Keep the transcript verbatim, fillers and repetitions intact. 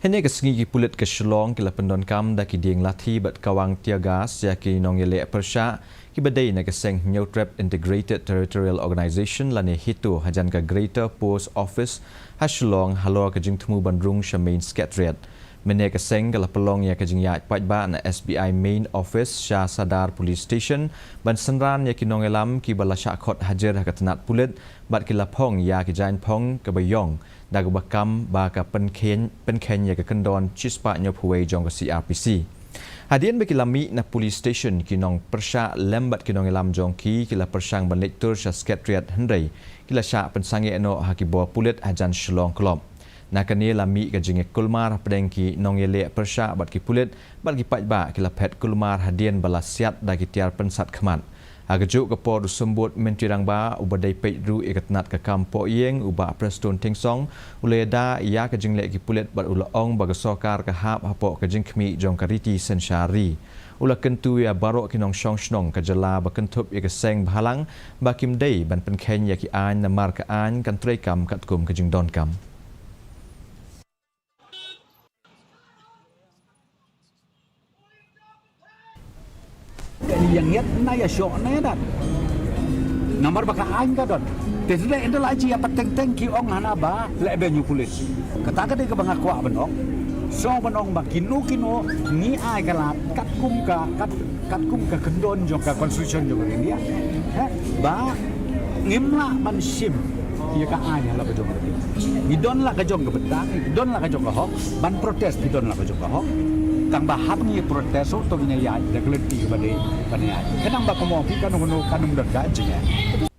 Hynne ka sngi ki pulit ka Shillong ki la pyndonkam da ki dieng lathi bad kawang tear gas ïa ki nongïaleh pyrshah kiba dei na ka seng Hynñiewtrep Integrated Territorial Organization lane HITO hajan ka Greater Post Office ha Shillong halor ka jingthmu ban rung sha Main Secretariat. Mynne ka seng ka la pynlong ïa ka jingïaid paidbah na S B I Main Office sha Sadar Police Station ban synran ïa ki nongïalam kiba la shah khot hajir ha ka tnat pulit bad ki la phong ïa ki jaiñphong kaba ïong da kaba kam ba ka pynkheiñ, pynkheiñ ïa ka kyndon shispah hynñiewphew wei jong ka C R P C. Hadien ba ki la mih na police station, ki nongpyrshah lem bad ki nongïalam jong ki ki la pyrshang ban leit tur sha Secretariat, hynrei ki la shah pynsangeh noh ha ki bor pulit hajan Shillong Club. Na kane la mih ka jingïakulmar hapdeng ki nongïaleh pyrshah bad ki pulit, bad ki paidbah ki la phet kulmar hadien ba la siat da ki tiar pynsat khmat. Ha kajuh ka por u Symbud Myntri Rangbah uba dei peit ruh ïa ka tnat ka kam pohïing u Bah Prestone Tynsong u la ïada ïa ka jingleh ki pulit bad u la ong ba ka sorkar ka hap hapoh ka jingkhmih jong ka riti synshar ri. U la kyntu ïa baroh ki nongshong shnong ka jylla ba kynthup ïa ka seng bhalang ba kim dei ban pynkheiñ ïa ki aiñ namar ka aiñ kan treikam katkum ka jingdonkam. Ïa ngiat na ïa shoh na ïa dat. Namar ba ka aiñ ka don. Te sdei ynda la ji ïa pateng teng ki ong hana ba leh be ñu pulit. Kata ka dei kaba nga kwah ban ong. Sngewbha ban ong ba kino kino ngi ai ka lad katkum ka kat katkum ka kyndon jong ka constitution jong ka India. He ba ngim lah ban shim ïa ka aiñ ha la ka jong ka. Ngi don la ka jong ka bynta, ngi don la ka jong ka hok, ban protest ngi don la ka jong ka hok. Tang ba hap ngi protest to ngi ïa da ka lynti ba dei ban ïa. Ka nang ba ka mo phi ka nong nong ka nong don ka jingeh.